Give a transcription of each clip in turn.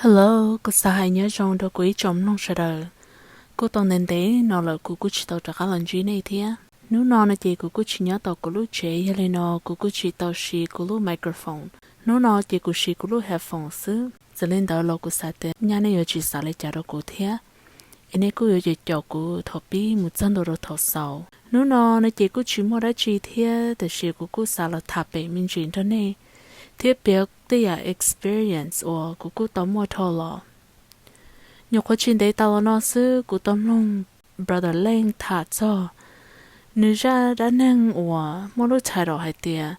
Hello, kuv xav hais nyob zoo rau kuv ib tsoom mloog sawv daws. Kuj tau ntev ntev no lawm kuv kuj tsis tau rov qab los ntsib nej thiab. Hnub no no ces kuv kuj tsis nyob tau kuv lub tsev, yog li no kuv kuj tsis tau siv kuv lub microphone. Hnub no ces kuv siv kuv lub headphone xwb. Txawm li ntawd los kuv xav tias nyaj nej yuav tsis xav li cas rau kuv thiab, es nej kuj yuav cem caum kuv thaum pib mus txog ntua rau thaum xaus. Hnub no no ces kuj tsis muaj dab tsi thiab, tiam sis kuv kuj xav los tham pem me ntsis nrog nej thiab piav tej yam experience uas kuv kuj tau muaj dhau los. Nyuam qhuav tsis ntev tas los no xwb kuv tau mloog Brother Leej tham txog nws zaj dab neeg uas muaj lub title hais tias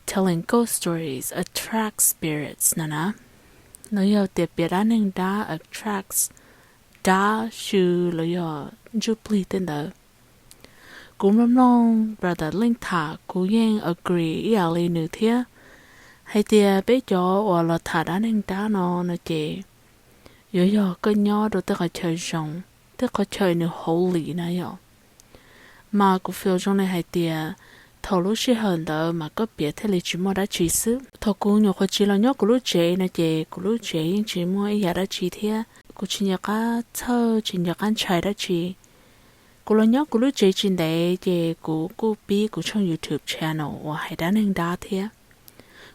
Telling Ghost Stories Attracts Spirits na na, los yog tias piav dab neeg dab attracts dab xyw los yog ntsuj plig tej ntawd. Kuv mloog mloog Brother Leej tham kuv yeej agree ib yam li nws thiab, hais tias peb cov uas los tham dab neeg dab no no ces yuav yog koj nyob rau tej qhov chaw zoo, tej qhov chaw nws holy na yom. Mas kuv feel zoo li hais tias thaum lub sij hawm ntawd mas koj piav thiaj li tsis muaj dab tsi xwb. Thaum kuv nyuam qhuav tsis los nyob kuv lub tsev no ces kuv lub tsev yeej tsis muaj ib yam dab tsi thiab, kuv tsis nco qab txhawj tsis nco qab ntshai dab tsi. Kuv los nyob kuv lub tsev tsis ntev ces kuv kuj pib kuv tshooj YouTube channel uas hais dab neeg dab thiab.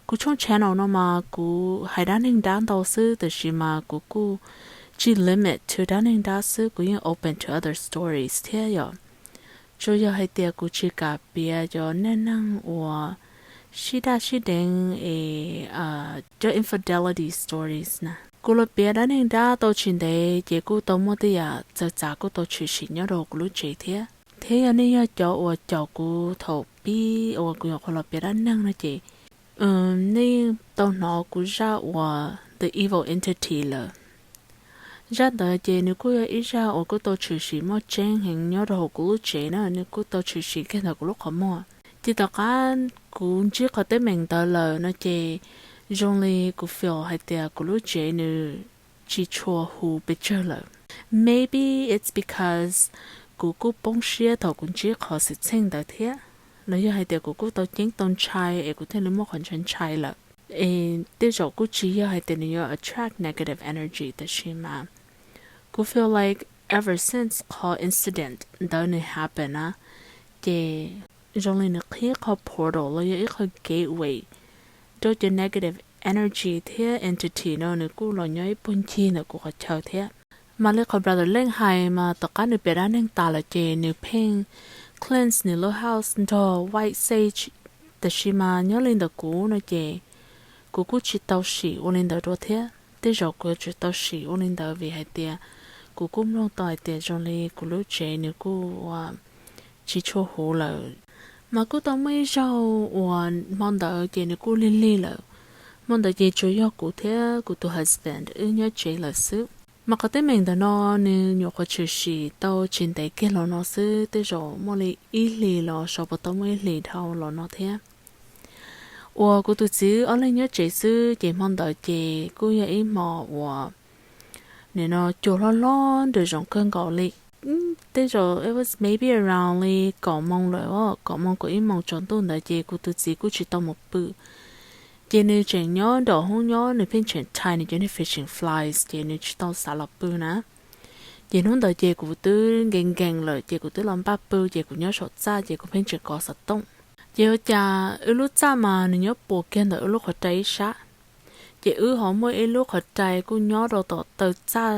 Kuv tshooj channel no mas kuv hais dab neeg dab ntau xwb, tiam sis mas kuv kuj tsis limit to dab neeg dab xwb, kuv yeej open to other stories thiab yom. Tsuas yog hais tias kuv tsis kam piav cov neej neeg uas sib daj sib deev es cov infidelity stories na. Kuv los piav dab neeg dab tau tsis ntev ces kuj tau muaj tej yam txawv txav kuj tau tshwm sim nyob rau kuv lub tsev thiab. Thiab yog nej yog cov uas caum kuv thaum pib uas kuv nyuam qhuav los piav dab neeg no ces nej yeej tau hnov kuv zaj uas The Evil Entity lawm. Zaj ntawd ces nws kuj yog ib zaj uas kuj tau tshwm sim muaj tseeb heev nyob rau hauv kuv lub tsev na, nws kuj tau tshwm sim kiag ntawm kuv lub qhov muag. Ces tom qab kuv ntsib qhov teeb meem ntawd lawm no ces zoo li kuv feel hais tias kuv lub tsev nws tsis tshua huv pes tsawg lawm. Maybe it's because kuv kuj poob siab thaum kuv ntsib qhov xwm txheej ntawd thiab, los yog hais tias kuv kuj tau ceeb tau ntshai es kuv thiaj li muaj qhov ntshai ntshai lawm. Es tej zaum kuj tsis yog hais tias nws yuav attract negative energy, tab sis mas kuv feel like ever since qhov incident ntawd nws happen na, ces zoo li nws qhib qhov portal los yog ib qho gateway rau cov negative energy thiab entity no nws kuj los nyob ib puag ncig ntawm kuv qhov chaw thiab. Mas li qhov Brother Leej hais mas tom qab nws piav dab neeg tas lawm ces nws pheej cleanse nws lub house nrog white sage, tab sis mas nyob li ntawm kuv no ces kuv kuj tsis tau sim ua li ntawd dua thiab. Tej zaum kuv yuav tsum tau sim ua li ntawd vim hais tias kuv kuj mloog tau hais tias zoo li kuv lub tsev nws kuj ua tsis tshua huv lawm. Mas kuj tau muaj ib zaug uas hmo ntawd ces nws kuj lig lig lawm. Hmo ntawd ces tsuas yog kuv thiab kuv tus husband wb nyob tsev lawm xwb. Mas qhov teeb meem ntawm no nws nyuam qhuav tshwm sim tau tsis ntev kiag los no xwb, tej zaum muaj li ib hlis los sau puas tau muaj ib hlis dhau los no thiab. Uas kuv tus txiv wb ob leeg nyob tsev xwb ces hmo ntawd ces kuj yog ib hmo uas nim no cua hlob hlob nraum zoov kawg nkaus li. Tej zaum it was maybe around li kaum moos lawm, kaum moos kaum ib moos tsaus ntuj ntawd ces kuv tus txiv kuj tsis tau mus pw. Ces nws tseem nyob nraum hoob nyob, nws pheej tseem thai nws cov niag fishing flies ces nws tsis tau xav los pw na. Ces hnub ntawd ces kuv twb nkees nkees lawm ces kuv twb los npaj pw ces kuv nyob saum txaj ces kuv pheej tseem kov xov tooj. Ces ua cas wb lub txaj mas nws nyob puas kiag ntawm wb lub qhov rai ib sab. Ces wb ho muaj ib lub qhov rai kuj nyob rau tom taw txaj,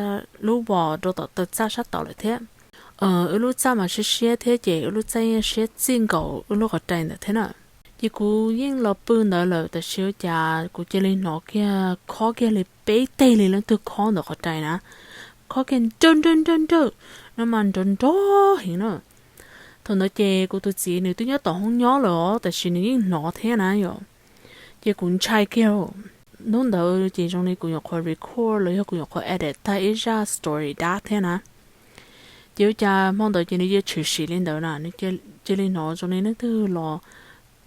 lub vos rau tom taw txaj sab tod lawm thiab. Wb lub txaj mas siab siab thiab ces wb lub txaj yeej siab txij nkaus wb lub qhov rai ntawd thiab na. Ces kuv yeej los pw ntawd lawm tab sis ua cas kuv cia li hnov kiag khob kiag li peb teg li leej twg khob ntawm qhov rai na. Khob kiag nrawj nrawj nrawj nrawj, no mas nrov nrov heev na. Thaum ntawd ces kuv tus txiv nws twb nyob tom hoob nyob lawm os, tab sis nws yeej hnov thiab na yom. Ces kuv ntshai kiag. Hnub ntawd ces zoo li kuv nyuam qhuav record los yog kuv nyuam qhuav edit tag ib zaj story dab thiab na. Ces ua cas hmo ntawd ces nws cia tshwm sim li ntawd na, nws cia li hnov zoo li leej twg los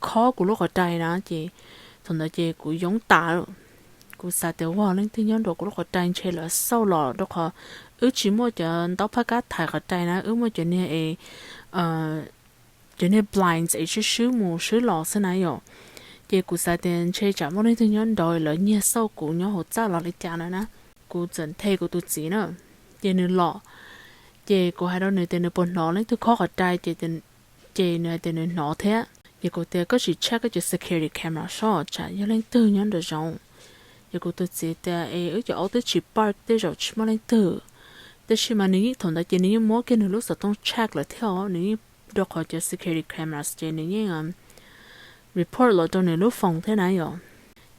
khob kuv lub qhov rai na ces thaum ntawd ces kuv yoob tas. Kuv xav tias ua leej twg nyob nraum kuv lub qhov rai ntshe lawv xauj los rau qhov wb tsis muaj cov ntaub phab kab thaiv qhov rai na, wb muaj cov niag e cov niag blinds es swb swb mus swb los xwb na yom. Ces kuv xav tias ntshe tsam muaj leej twg nyob nraud lawv nyiag xauj kuv nyob hauv txaj los li cas na na. kuv txawm nthe kuv tus txiv na, ces nws los, ces kuv hais rau nws tias nws puas hnov leej twg khob qhov rai, ces nws hais tias nws hnov thiab. Ces kuv tias koj sim check koj cov security camera seb tsam yog leej twg nyob nraum zoov. Ces kuv tus txiv tias es wb cov aub twb tsis park, tej zaum tsis muaj leej twg. Tab sis mas nws yeej, thaum ntawd ces nws yeej muab kiag nws lub xov tooj check lawm thiab os, nws yeej, rau qhov cov security cameras ces nws yeej report los rau nws lub phone thiab na yom.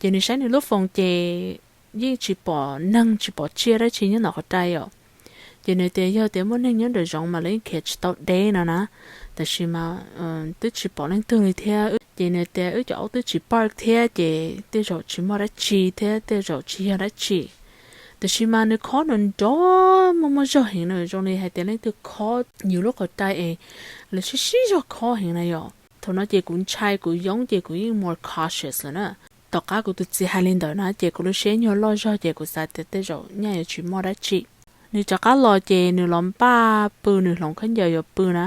Ces nws saib nws lub phone ces yeej tsis pom neeg tsis pom tsiaj dab tsi nyob ntawm qhov rai os. Ces nws tias yog tias muaj neeg nyob nraum zoov mas lawv yeej khiav tsis tau deb no na, tab sis mas twb tsis pom leej twg li thiab. Ces nws tias wb cov aub twb tsis park thiab ces tej zaum tsis muaj dab tsi thiab tej zaum tsis yog dab tsi. Tab sis mas nws khob nrov nrov muaj muaj zog heev na, zoo li hais tias leej twg khob yus lub qhov rai es lawv sib sib zog khob heev na yom. Thaum no ces kuv ntshai kuv yoob ces kuv yeej more cautious lawm na. Tom qab kuv tus txiv hais li ntawd na ces kuv lub siab nyuag loj zog ces kuv xav tias tej zaum nyaj yuav tsis muaj dab tsi. Nws rov qab los ces nws los npaj pw, nws hloov khaub ncaws yuav pw na.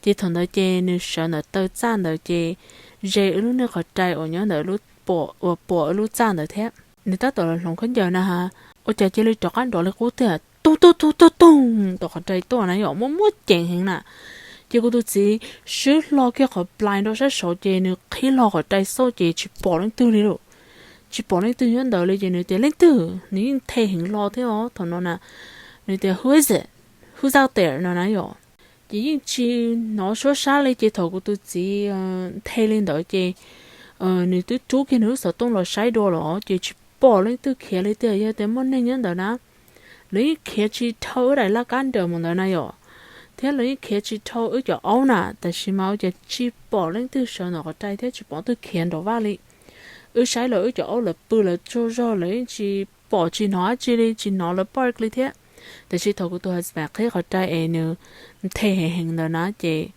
Ces thaum ntawd ces nws sawv ntawm taw txaj ntawd ces ze wb lub niag qhov rai uas nyob ntawm, uas puas wb lub txaj ntawd thiab. Nws tab tom los hloov khaub ncaws na ha, ua cas cia li rov qab nrov li qub tiag, tug tug tug tug tug tom qhov rai tuaj na yom, muaj muaj ceem heev na. Ces kuv tus txiv swb hlo kiag qhov plis rau sab saud ces nws qhib hlo qhov rai xauj ces tsis pom leej twg li lawm. Tsis pom leej twg nyob ntawd li ces nws tias leej twg, nws yeej nthe heev hlo thiab os thaum no na. Nws tias who is it, who's out there no na yom. Ces yeej tsis hnov suab sab li ces thaum kuv tus txiv nthe li ntawd ces nws twb rub kiag nws lub xov tooj los saib dua los ces tsis pom leej twg khiav li tiag, yog tias muaj neeg nyob ntawd na lawv yeej khiav tsis dhau wb daim laj kab nrawm mus ntawd na yom, thiab lawv yeej khiav tsis dhau wb cov aub na, tab sis mas ua cas tsis pom leej twg sawv ntawm qhov rai thiab tsis pom twg khiav nrov vaj li. Wb saib los wb cov aub lawv pw lawv tsaug zog lawv yeej tsis pom tsis hnov dab tsi li, tsis hnov lawv bark li thiab. Tab sis thaum kuv tus husband qhib qhov rai es nws nthe heev heev ntawd na ces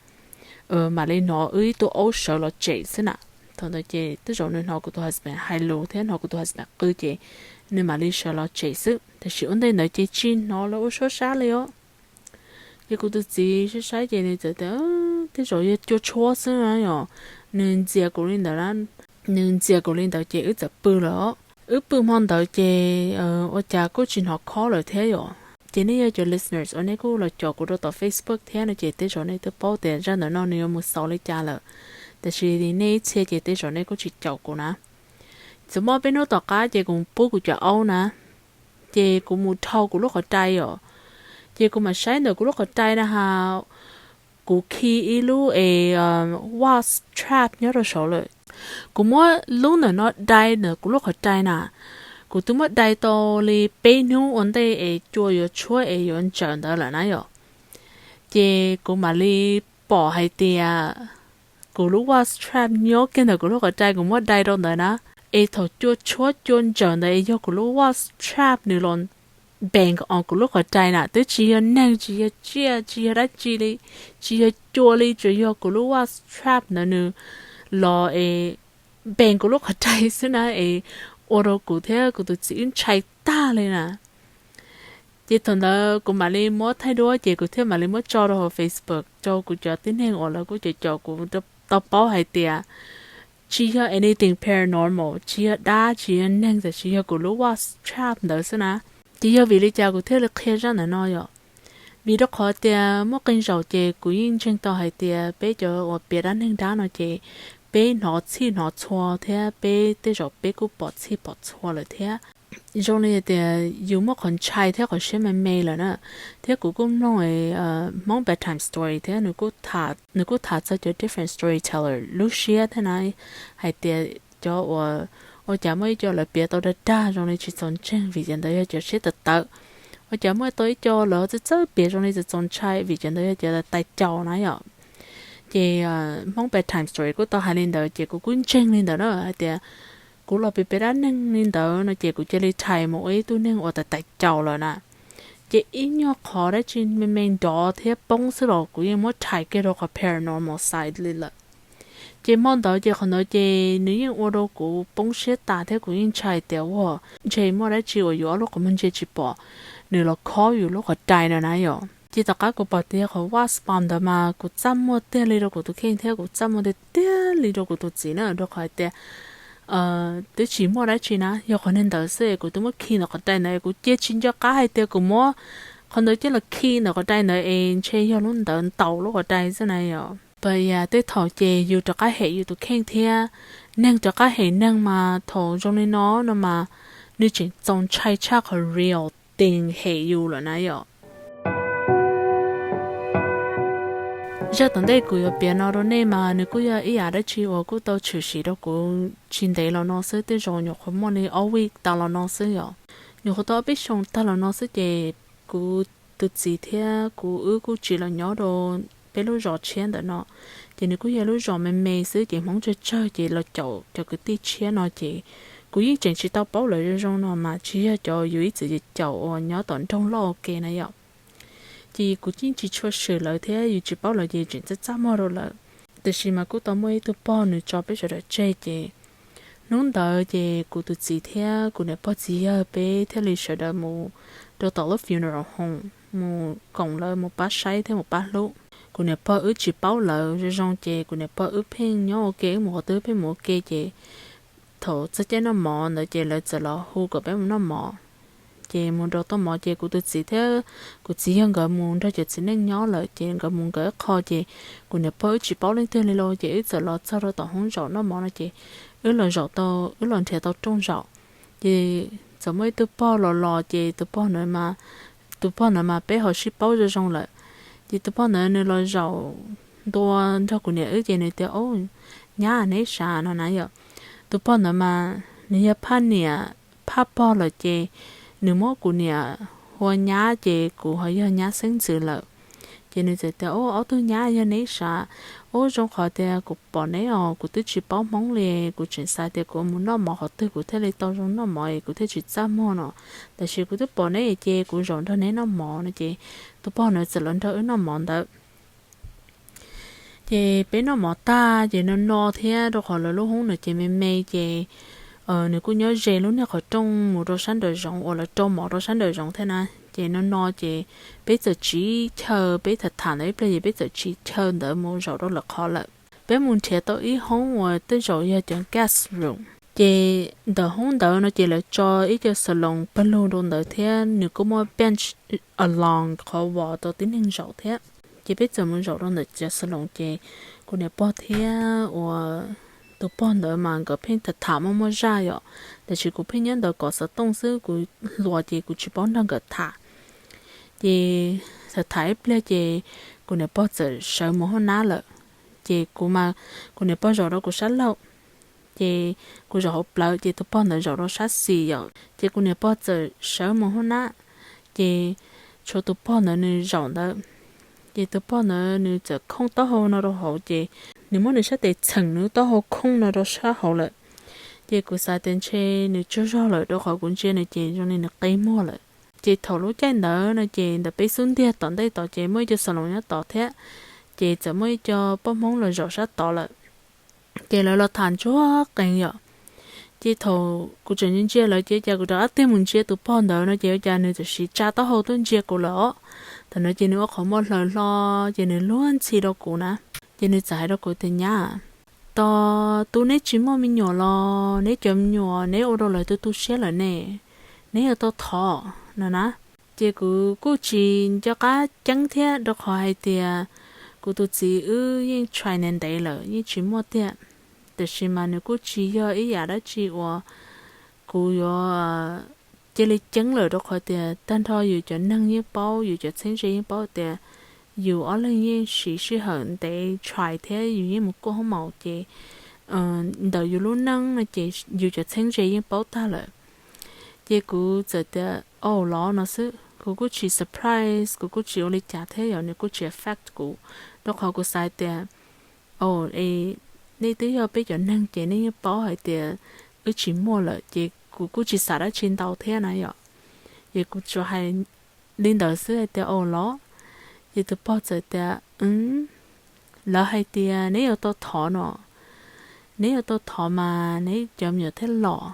mam li hnov wb ib tug aub sawv los tsem xwb na. Thaum ntawd ces tej zaum nws hnov kuv tus husband hais lus thiab hnov kuv tus husband qw ces nws mam li sawv los tsem xwb, tab sis ua ntej ntawd ces tsis hnov lawv ua suab sab li os. Ces kuv tus txiv saib saib ces nws txawm tias tej zaum yog cua tshuab xwb na yom. Nws ntxias kuv li ntawd na, nws ntxias kuv li ntawd ces wb txawm pw lawm. Wb pw hmo ntawd ces ua cas kuj tsis hnov khob lawm thiab yom. Ces nej yog cov listeners uas nej kuj los caum kuv rau tom Facebook thiab no ces tej zaum nej twb paub tias zaj ntawm no nws yuav mus xaus li cas lawm. Tab sis nej ib txhia ces tej zaum nej kuj tsis caum kuv na. Txawm muaj peb hnub tom qab ces kuv pub kuv cov aub na, ces kuv mus dhau kuv lub qhov rai os. Ces kuv mam saib ntawm kuv lub qhov rai na ha, kuv khi ib lub es wasp trap nyob rau saud lawm. Kuv muab lub ntawm no dai ntawm kuv lub qhov rai na, kuv twb muab dai tau li peb hnub ua ntej es cua yuav tshuab es yuav ntsaws ntawd lawm na yom. Ces kuv mam li pom hais tias kuv lub wasp trap nyob kiag ntawm kuv lub qhov rai, kuv muab dai rau ntawd na. Es thaum cua tshuab cua ntsaws ntawd es yog kuv lub wasp trap nws los bang os kuv lub qhov rai na, twb tsis yog neeg tsis yog tsiaj tsis yog dab tsi li, tsis yog cua li, tsuas yog kuv lub wasp trap ntawd nws los es bang kuv lub qhov rai xwb na es ua rau kuv thiab kuv tus txiv wb ntshai tag li na. Ces thaum ntawd kuv mam li muab thaij duab ces kuv thiaj mam li muab tso rau hauv Facebook rau kuv cov tib neeg uas lawv kuj caum caum kuv tau paub hais tias tsis yog anything paranormal, tsis yog dab tsis yog neeg, tab sis yog kuv lub wasp trap ntawd xwb na. Ces yog vim li cas kuv thiaj li qhia zaj ntawm no yom? Vim rau qhov tias muaj qee zaum ces kuv yeej ntseeg tau hais tias peb cov uas piav dab neeg dab no ces peb hnov txhij hnov txhua thiab peb tej zaum peb kuj pom txhij pom txhua lawm thiab. Zoo li tias yus muaj qhov ntshai thiab qhov siab me me lawm na. Thiab kuv kuj mloog Hmong bedtime story thiab nws kuj tham txog cov different storyteller lub siab thiab na, hais tias cov uas ua cas muaj ib co lawv piav tau dag dag zoo li tsis txaus ntseeg vim cov ntawd yog cov siab tawv tawv. Ua cas muaj tau ib co lawv txawj txawj piav zoo li txaus txaus ntshai vim cov ntawd yog cov tais caus na yom. Ces Hmong bedtime story kuj tau hais li ntawd ces kuv kuj ntseeg li ntawd na hais tias kuv los piav piav dab neeg li ntawd no ces kuv cia li thaij mus ua ib tug neeg uas tais tais caus lawm na. Ces ib nyuag qhov dab tsi me me nrov thiab poob xwb los kuv yeej muab thaij kiag rau qhov paranormal side li lawm. Ces hmo ntawd ces qhov ntawd ces nws yeej ua rau kuv poob siab tas thiab kuv yeej ntshai tias ua ntshe muaj dab tsi uas yus ob lub qhov muag ntsia tsis pom, nws los khob yus lub qhov rai no na yom. Ces tom qab kuv pom tias qhov wasp ntawd mas kuv txaj muag tiag li rau kuv tus kheej thiab kuv txaj muag tiag tiag li rau kuv tus txiv na, rau qhov hais tias twb tsis muaj dab tsi na, yog qhov niag ntawd xwb es kuv twb muab khi ntawm qhov rai ntawd es kuv cia tsis nco qab hais tias kuv muab qhov ntawd coj los khi ntawm qhov rai ntawd es ntshe yog lub ntawd ntaus lub qhov rai xwb na yom. Pas yas tej thaum ces yus rov qab hem yus tus kheej thiab, neeg rov qab hem neeg mas thaum zoo li no no mas nws tseem txaus ntshai tshaj qhov real thing hem yus lawm na yom. Zaj tom ntej kuv yuav piav no rau nej mas nws kuj yog ib yam dab tsi uas kuj tau tshwm sim rau kuv tsis ntev los no xwb, tej zaum nyuam qhuav muaj li ob week tas los no xwb yom. Nyuam qhuav tau ob peb xyoos tag los no xwb ces kuv tus txiv thiab kuv wb kuj tsis los nyob rau peb lub zos tshiab ntawm no. Ces nws kuj yog lub zos me me xwb ces Hmoob tsawg tsawg ces los caum cov kwv tij tshiab no ces kuv yeej tseem tsis tau paub lawv zoo zoo no mas tsis yog cov yus ib txwm caum uas nyob tom nroog loj ua ke na yom. Ces kuv yeej tsis tshua swm lawv thiab yus tsis paub lawv ces tseem txaj txaj muag rau lawv. Tiam sis mas kuj tau muaj ib tug pog nws tso peb sawv daws tseg ces hnub ntawd ces kuv tus txiv thiab kuv niam pog txiv yawg peb thiaj li sawv daws mus rau tom lub funeral home mus koom lawv mus pab saib thiab mus pab hlub. Kuv niam pog wb tsis paub lawv zoo zoo ces kuv niam pog wb pheej nyob ua ke, wb mus qhov twg pheej mus ua ke ces thaum txog caij noj mov ntawd ces lawv txawm los hu kom peb mus noj mov. Ces mus nrog tuaj mov ces kuv tus txiv thiab kuv txiv yawg nkawd mus nrog cov txiv neej nyob lawm ces nkawd mus nkawd ib qho ces kuv niam pog wb tsis paub leej twg li los ces wb txawm los txog rau tom hoob zaum noj mov no ces wb los zaum tau, wb los nrhiav tau rooj zaum. Ces txawm muaj ib tug pog los los ces tus pog ntawd mas, tus pog ntawd mas peb ho sib paub zoo zoo lawm. Ces tus pog ntawd nws los zaum ntua nrog kuv niam wb ces nws tias, Au, nyab neb sav no na yom. Tus pog ntawd mas nws yog phaj niam phaj pog lawm ces nws muab kuv niam hu ua nyab ces kuv ho yog nyab xeeb ntxwv lawm. Ces nws txawm tias, Au, ob tug nyab yog neb sav? Au, zoo qhov tias kuv pom neb os, kuv twb tsis paub Hmoob li, kuv tseem xav tias kuv mus noj mov qhov twg kuv thiaj li tau zoo noj mov es kuv thiaj tsis txaj muag no. Tab sis kuv twb pom neb ces kuv zaum nrog neb noj mov no ces tus pog ntawd txawm los nrog wb noj mov ntawd. Ces peb noj mov tag ces no no thiab rau qhov lawv lub hoob no ces me me ces nws kuj nyob ze lub niag qhov rooj mus rau sab nraum zoov uas lawv rau mov rau sab nraum zoov thiab na. Ces no no ces peb txawm tsiv chaw, peb tham tham ntawd ib pliag ces peb txawm tsiv chaw ntawd mus zaum rau lawv qhov lawm. Peb mus nrhiav tau ib hoob uas tej zaum yog cov guest room. Ces ntawm hoob ntawd no ces lawv tso ib co xaloos pawg lug rau ntawd thiab nws kuj muaj bench along qhov vos rau tib neeg zaum thiab. Ces peb txawm mus zaum rau ntawm cov xaloos ces kuv niam pog thiab uas tus pog ntawd mas nkawd pheej tham tham muaj muaj zaj yom. Tab sis kuv pheej nyob ntawd kov xov tooj xwb, kuv hluas ces kuv tsis paub nrog nkawd tham. Ces tham tham ib pliag ces kuv niam pog txawm sawv mus hauj nab lawm. Ces kuv mas, kuv niam pog zaum rau kuv sab laug, ces kuv zaum hauv plawv ces tus pog ntawd zaum rau sab xis yom. Ces kuv niam pog txawm sawv mus hauj nab, ces tshuav tus pog ntawd nws zaum ntawd. Ces tus pog ntawd nws txawm khooj taub hau no rau hauv ces nws muab nws sab tes txheem nws taub hau khooj no rau sab hauv lawm. Ces kuv xav tias ntshe nws tsaug zog lawm rau qhov kuv ntsia nws ces zoo li nws qe muag lawm. Ces thaum lub caij ntawd no ces ntawm peb xub ntiag tom ntej tod ces muaj ib co xaloos nyob tod thiab, ces txawm muaj ib co poj Hmoob los zaum sab tod lawm. Ces lawv los tham ntsuag qees yom. Ces thaum kuv tseem ntsia lawv ces cas kuv rov qab tig mus ntsia tus pog ntawd no ces ua cas nws txawm siv tsa taub hau tuaj ntsia kuv lawm os. Thaum no ces nws ua qhov muag hlaws hlo, ces nws luag ntxhi rau kuv na. Ces nws txawm hais rau kuv tias, Nyab, tos tu neb tsis muaj me nyuam los neb cov me nyuam neb ua rau lawv tu tu siab lawm ne, neb yuav tau thov no na. Ces kuv kuj tsis nco qab ceeb thiab rau qhov hais tias kuv tus txiv wb yeej tshais ntev ntev lawm yeej tsis muaj tiag. Tiam sis mas nws kuj tsis yog ib yam dab tsi uas kuv yuav cia li ceeb lawm rau qhov tias tag nrho yus cov neeg yeej paub, yus cov txheeb ze yeej paub tias yus ob leeg yeej siv sij hawm ntev tshais thiab yus yeej mus kuaj hoob maum ces ntawm yus lub neej no ces yus cov txheeb ze yeej paub tag lawm. Ces kuv txawm tias, Au los no xwb, kuv kuj tsis surprise, kuv kuj tsis ua li cas thiab yom, nws kuj tsis affect kuv, rau qhov kuv xav tias, Au, es nej twb yog peb cov neeg ces nej yeej paub hais tias wb tsis muaj lawm ces kuv kuj tsis xav dab tsi ntau thiab na yom. Ces kuv tsuas hais li ntawd xwb hais tias, Au los. Ces tus pog txawm tias, Lawv hais tias neb yuav tau thov no, neb yuav tau thov mas neb cov me nyuam thiaj los.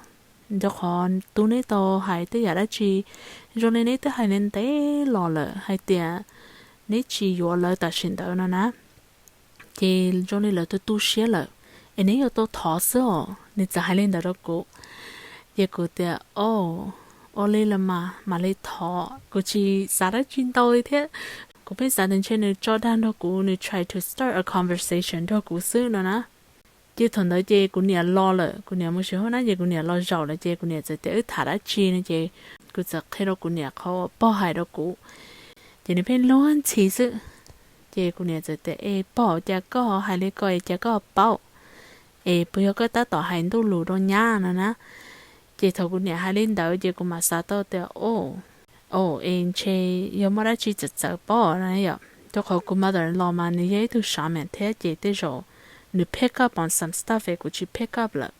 Rau qhov tu neb tau hais tej yam dab tsi, zoo li neb twb hais ntev ntev los lawm hais tias neb tsis yuav lawv tam sim ntawd no na. Ces zoo li lawv tu tu siab lawm, es neb yuav tau thov xwb os. Nws txawm hais li ntawd rau kuv. Ces kuv tias, o, ua li los mas mam li thov. Kuv tsis xav dab tsi ntau li thiab. Kuv pheej xav tias ntshe nws tso dag nrog kuv, nws try to start a conversation nrog kuv xwb no na. Ces thaum ntawd ces kuv niam los lawm, kuv niam mus sim hauj nab ces kuv niam los zaum lawm ces kuv niam txawm tias wb tham dab tsi no ces kuv txawm qhia rau kuv niam qhov uas pog hais rau kuv. Ces nws pheej luag ntxhi xwb. Ces kuv niam txawm tias, es pog, cas koj hais li ko es cas koj paub? Es puas yog koj tab tom hais ntuj lus rau nyab no na? Ces thaum kuv niam hais li ntawd ces kuv mam xav tau tias, o, o, es ntshe yog muaj dab tsi txawv txawv pob na yom. Rau qhov kuv mother-in-law mas nws yog ib tug shaman thiab ces tej zaum nws pick up on some stuff es kuv tsis pick up lawm.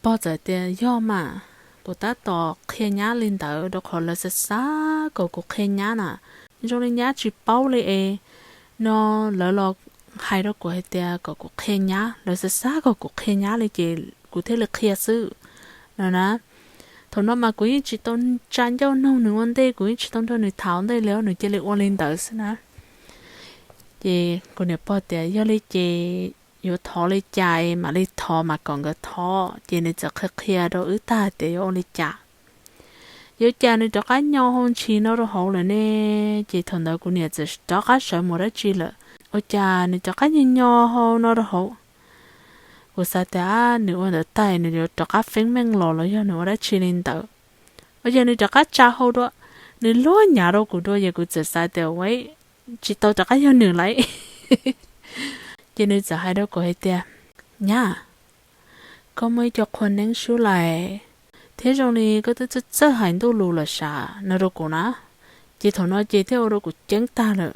Pog txawm tias, yog mas, kuv tab tom qhia nyab li ntawd rau qhov lawv xav xav kom kuv qhia nyab na. Zoo li nyab tsis paub li es no, lawv los hais rau kuv hais tias kom kuv qhia nyab, lawv xav xav kom kuv qhia nyab li ces kuv thiaj li qhia xwb no na. Thaum no mas kuv yeej tsis tau tsa ncauj noog nws ua ntej, kuv yeej tsis tau nrog nws tham ua ntej li, nws cia li ua li ntawd xwb na. Ces kuv niam pog tias, yog li ces yuav thov li cas es mam li thov, mas kom nkawd thov. Ces nws txawm qhia qhia rau wb tag tias yuav ua li cas. Yuav cas nws rov qab nyo hau ntshis no rau hauv lawm ne? Ces thaum ntawd kuv niam txawm rov qab sawv mus dab tsi lawm. Ua cas nws rov qab nyo nyo hau no rau hauv? Kuv xav tias nws ua ntawd tag nws yuav rov qab feeb meej los los yog nws ua dab tsi li ntawd. Ua cas nws rov qab tsa hau dua, nws luag nyav rau kuv dua, ces kuv txawm xav tias, ua, tsis tau rov qab yog nws lawm. Ces nws txawm hais rau kuv hais tias, nyab, koj muaj ib co qhua neeb sub lais, thiab zoo li koj twb txawj txawj hais ntuj lus lawm sav no rau kuv na. Ces thaum no ces thiaj ua rau kuv ceeb tag lawm,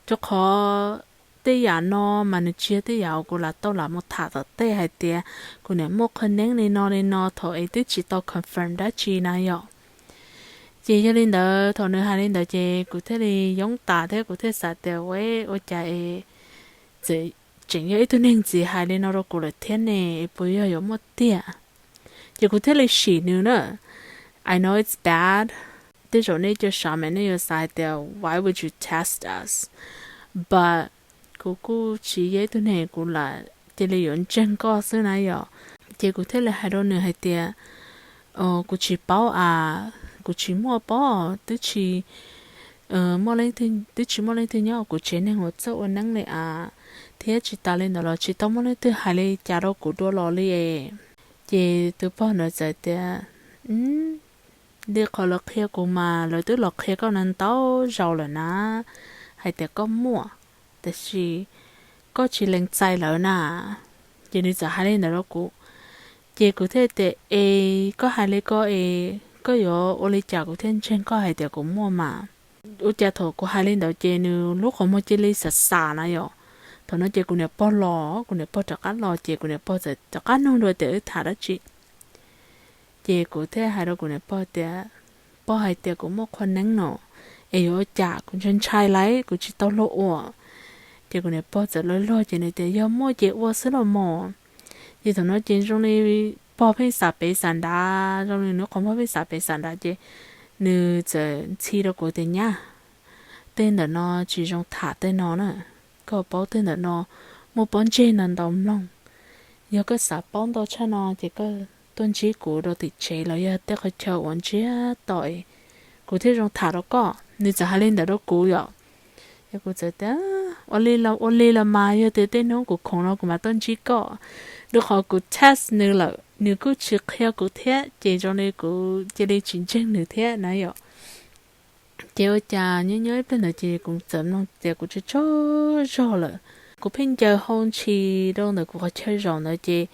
rau qhov tej yam no mas nws tsis yog tej yam uas kuv lam tau lam mus tham tom tej hais tias kuv niam muaj qhua neeb li no li no thaum es twb tsis tau confirm dab tsi na yom. Ces yog li ntawd thaum nws hais li ntawd ces kuv thiaj li yoob tas thiab kuv thiaj xav tias, ua, ua cas es txawm tseem yog ib tug neeg ntxiv hais li no rau kuv lawm thiab ne, es puas yog yuav muaj tiag? Ces kuv thiaj li sim nws na. I know it's bad. Tej zaum nej cov shaman nej yuav xav hais tias, why would you test us? But kuv kuj tsis yog ib tug neeg kuv lam cia li yuav ntseeg koj xwb na yom. Ces kuv thiaj li hais rau nws hais tias, kuv tsis paub as, kuv tsis muaj pob, twb tsis muaj leej twg, twb tsis muaj leej twg nyob kuv tsev neeg uas txawj ua neeb li as, thiab tsis tas li ntawd los tsis tau muaj leej twg hais li cas rau kuv dua los li es. Ces tus pog ntawd txawm tias, li qhov lawv qhia kuv mas lawv twb los qhia koj no ntau zaus lawm na, hais tias koj muaj, tiam sis koj tsis lees txais lawv na. Ces nws txawm hais li ntawd rau kuv, ces kuv thiaj tias, es koj hais li ko es koj yuav ua li cas kuv thiaj ntseeg koj hais tias kuv muaj mas? Ua cas thaum kuv hais li ntawd ces nws lub qhov muag cia li xav xav na yom. Thaum no ces kuv niam pog los, kuv niam pog rov qab los ces kuv niam pog txawm rov qab nug dua tias wb tham dab tsi. Ces kuv thiaj hais rau kuv niam pog tias, pog hais tias kuv muaj qhua neeb no, es yuav ua cas, kuv ntshai ntshai lawm, kuv tsis tau luag ua. Ces kuv niam pog txawm luag luag ces nws tias, yog muaj ces ua xwb los mos. Ces thaum no ces zoo li pog pheej xav pem xav nrad, zoo li nws qhov muag pheej xav pem xav nrad ces nws txawm ntxhi rau kuv tias, nyab, tej ntawm no tsis zoo tham tej no na. Koj paub tej ntawm no muaj pob ntseg ntau ntau mloog. Yog koj xav paub ntau tshaj no ces koj tuaj ntsib kuv rau tim tsev los yog tej qhov chaw uas ntsiag to es kuv thiaj zoo tham rau koj. Nws txawm hais li ntawd rau kuv yom. Yog kuv txawm tias, ua li los ua li los mas, yog tias tej hnub kuv khoom no kuv mam tuaj ntsib koj. Rau qhov kuv test nws lawm nws kuj tsis qhia kuv thiab ces zoo li kuv cia li tsis ntseeg nws thiab na yom. Ces ua cas nyob nyob ib pliag ntawd ces kuv txawm mloog tias kuv tsaug tsaug zog lawm. Kuv pheej ncaws hau ntshis rau ntawm kuv qhov chaw zaum ntawd ces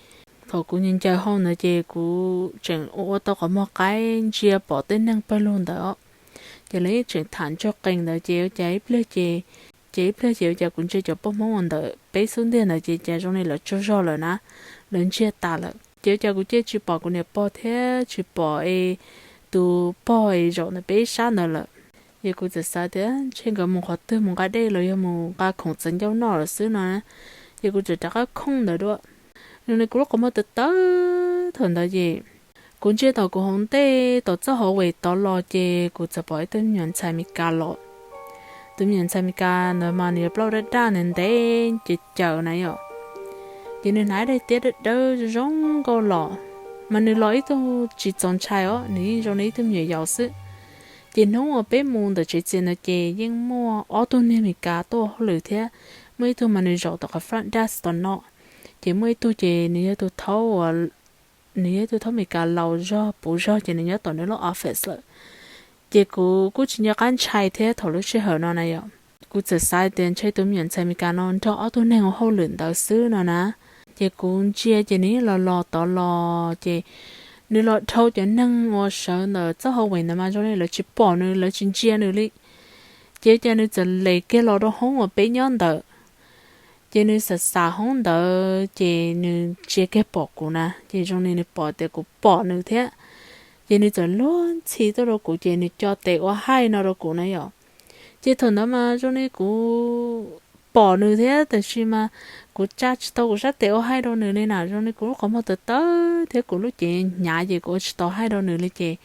thaum kuv ncaws hau ntawd ces kuv tseem ua ua tau qhov muag qaib ntsia pom tej neeg pawg lug ntawd. Ces lawv yeej tseem tham ntsoog qees ntawd ces ua cas ib pliag ces, ces ib pliag ces ua cas kuv ntsia cov poj Hmoob uas ntawm peb xub ntiag ntawd ces cas zoo li lawv tsaug zog lawm na, lawv ntsiag tas lawm. Ces ua cas kuv cia tsis pom kuv niam pog thiab tsis pom es tus pog es zaum ntawm peb ib sab ntawd lawm. Ces kuv txawm xav tias ntshe nkawd mus qhov twg, mus nqa dej los yog mus nqa khoom txawv ncauj noj lawm xwb no. Ces kuv txawm rov qab khooj ntawd dua. Nws nws kuv lub qhov muag tawv tawv thaum ntawd ces kuv ntsia tom kuv hauv ntej tom txoj hauv ves tod los ces kuv txawm pom ib tug me nyuam ntxhais Mes Kas los. Tus me nyuam ntxhais Mes Kas ntawd mas nws yuav plaub daj daj ntev ntev caws caws na yom. Ces nws hnav daim tiab dawb dawb zoo nkauj los, mas nws los ib tug tsis txaus ntshai os, nws yeej zoo li ib tug me nyuam yaus xwb. Ces hnub uas peb mus ntawm tsev txias ntawd ces yeej muaj ob tug neeg Meskas tuaj hauj lwm thiab, muaj ib tug mas nws zaum tom qhov front desk tom no, ces muaj ib tug ces nws yog tus thaub, nws yog ib tug thaub Meskas laus zog puv zog ces nws nyob tom nws lub office lawm. Ces kuv kuj tsis nco qab ntshai thiab thaum lub sij hawm no na yom. Kuv txawm xav tias ntshe tus me nyuam ntxhais Meskas no nrog ob tug neeg ua hauj lwm ntawd xwb no na. Ces kuv ntsia ces nws yeej los los tod los ces nws los dhau cov neeg uas sawv ntawm txoj hauv ntawd mas zoo li lawv tsis pom nws, lawv tsis ntsia nws li. Ces cas nws txawm les kiag los rau hoob uas peb nyob ntawd. Ces nws xav xav hoob ntawd ces nws ntsia kiag pom kuv na, ces zoo li nws pom tias kuv pom nws thiab. Ces nws txawm luag ntxhi tuaj rau kuv ces nws co tes ua haij no rau kuv na yom. Ces thaum ntawd mas zoo li kuv pom nws thiab tab sis mas kuv tsa tsis tau kuv sab tes ua haij rau nws li na, zoo li kuv lub qhov muag tawv tawv thiab kuv lub cev hnyav ces kuv ua tsis tau haij rau nws li ces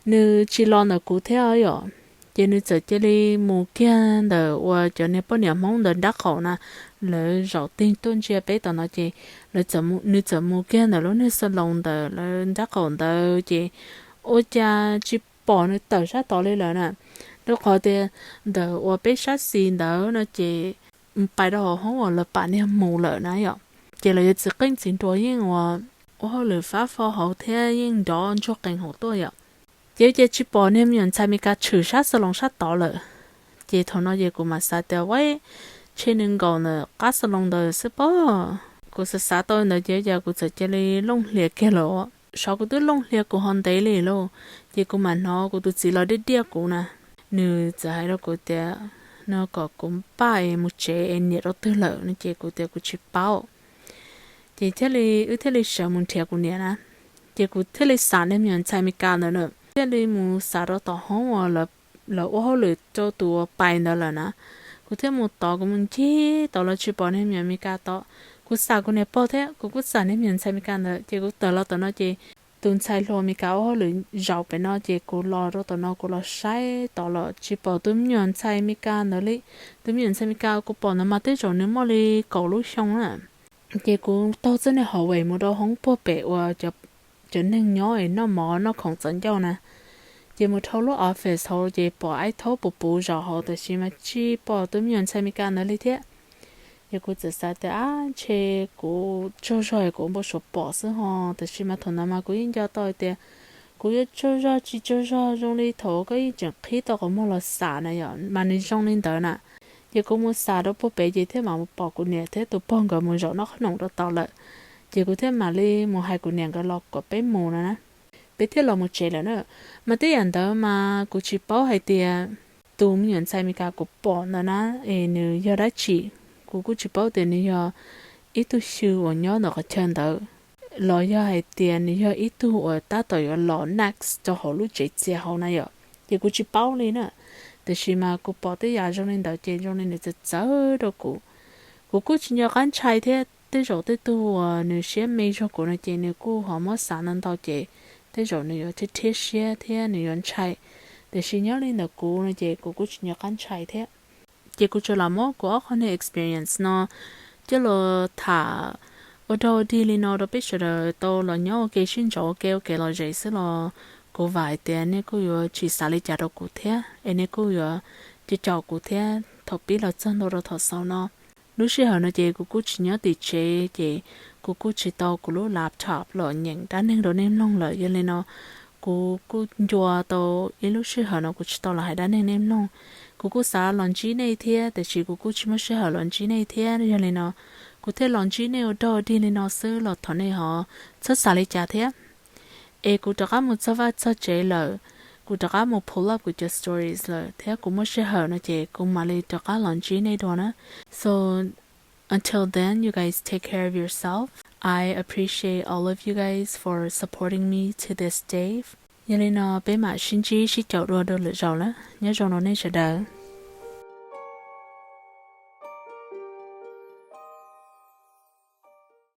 nws tsis los ntawm kuv thiab yom. Ces nws txawm cia li mus kiag ntawm uas cov niag poj niam Hmoob ntawd nrab qaum na, lawv zaum tig tuaj ntsia peb tom no ces nws txawm mus kiag ntawm lub niag xas loos ntawm lawv nrab qaum ntawd ces ua cas tsis pom nws tawm sab tod li lawm na. Rau qhov tias ntawm uas peb sab xis ntawd no ces pais rau hauv hoob uas lawv pam niag mus lawm na yom. Ces lawv yuav txiv qeej txiv nruas yeej ua hauj lwm fab fo hauv thiab yeej nrov ntsuag qees hauv tuaj yom. Ces ua cas tsis pom niag me nyuam ntxhais Meskas tshwm sab xas loos sab tod lawm. Ces thaum no ces kuv mam xav tias ua ntshe nws nkaum ntawm qab xas loos ntawd xwb pob. Kuv xav xav tau ntawd ces ua cas kuv txawm cia li looj hlias kiag lawm. Xyov kuv twb looj hlias kuv ho ntev li lauj, ces kuv mam hnov kuv tus txiv los diaj diaj kuv na. Nws txawm hais rau kuv tias no kom kuv npaj es mus tsev es niam rau twg lawm no ces kuv tias kuv tsis paub. Ces thiaj li wb thiaj li sawv mus nrhiav kuv niam na. Ces kuv thiaj li xam niag me nyuam ntxhais Meskas ntawd na, thiaj li mus xam rau tom hoob uas lawv ua hauj lwm rau tus uas pais ntawd lawm na. Kuv thiaj mus tod, kuv mus ncig tod los tsis pom niag me nyuam Meskas tod. Kuv xam kuv niam pog thiab kuv kuj xam niag me nyuam ntxhais Meskas ntawd ces kuv tawm los tom no ces tus ntxhais hluas Meskas ua hauj lwm zaum pem no ces kuv los rau tom no kuv los saib tod los tsis pom tus me nyuam ntxhais Meskas ntawd li. Tus me nyuam ntxhais Meskas kuv pom ntawd mas tej zaum nws muaj li kaum lub xyoo na. Ces kuv taug txoj niag hallway mus rau hoob puag pem uas cov neeg nyob es noj mov noj khoom txaus ncauj na. Ces mus dhau lub office hauv ces pom ib thaub puv puv zaum hauv tab sis mas tsis pom tus me nyuam ntxhais Meskas ntawd li thiab. Ces kuv txawm xav tias ab ntshe kuv tsaug zog kuv npau suav pom xwb ho, tab sis mas thaum ntawd mas kuv yeej nco tau hais tias kuv yuav tsaug zog tsis tsaug zog zoo li thaum koj yeej tseem qhib tau qhov muag los xam na yom, mas nws zoo li ntawd na. Ces kuv mus xam rau puag pem ces thiaj mam mus pom kuv niam thiab tus pog nkawd mus zaum noj qhob noom rau tod lawm. Ces kuv thiaj mam li mus hais kuv niam nkawd los kom peb mus no na, peb thiaj los mus tsev lawm na. Mas tej yam ntawd mas kuv tsis paub hais tias tus me nyuam ntxhais Meskas kuv pom ntawd na, es nws yog dab tsi. Kuv kuj tsis paub tias nws yog ib tug xyw uas nyob ntawm qhov chaw ntawd los yog hais tias nws yog ib tug uas tab tom yuav los next rau hauv lub tsev txias hauv na yom. Ces kuv tsis paub li na, tab sis mas kuv pom tej yam zoo li ntawd ces zoo li nws txawv txawv rau kuv. Kuv kuj tsis nco qab ntshai thiab, tej zaum tej tug uas nws siab me zog kuv no ces nws kuj ho muab xav ntau ntau ces tej zaum nws yuav rhiab rhiab siab thiab nws yuav ntshai. Tiam sis nyob li ntawm kuv no ces kuv kuj tsis nco qab ntshai thiab. Ces kuv tsuas los muab kuv ob qho niag experience no coj los tham ua dog dig li no rau peb sawv daws tau los nyob ua ke sib ntso ua ke ua kev lom zem xwb los kuv vam hais tias nej kuj yuav tsis xav li cas rau kuv thiab es nej kuj yuav caum kuv thiab thaum pib los txog ntua rau thaum xaus no. Lub sij hawm no ces kuv kuj tsis nyob tim tsev ces kuv kuj tsis tau kuv lub laptop los nyeem dab neeg rau nej mloog lawm. Yog li no kuv kuj ncua tau ib lub sij hawm no kuv tsis tau los hais dab neeg nej mloog. Kuv kuj xav los ntsib nej thiab tiam sis kuv kuj tsis muaj sij hawm los ntsib nej thiab. Yog li no kuv thiaj los ntsib nej ua dog dig li no xwb los thov nej ho txhob xav li cas thiab. Es kuv rov qab mus txog vaj txog tsev lawm, kuv rov qab mus pull up kuv cov stories lawm thiab kuv muaj sij hawm no ces kuv mam li rov qab los ntsib nej dua na. So until then, you guys take care of yourself. I appreciate all of you guys for supporting me to this day. Yog li no peb mam sib ntsib sib caum dua rau lwm zaus na. Nyob zoo rau nej sawv daws.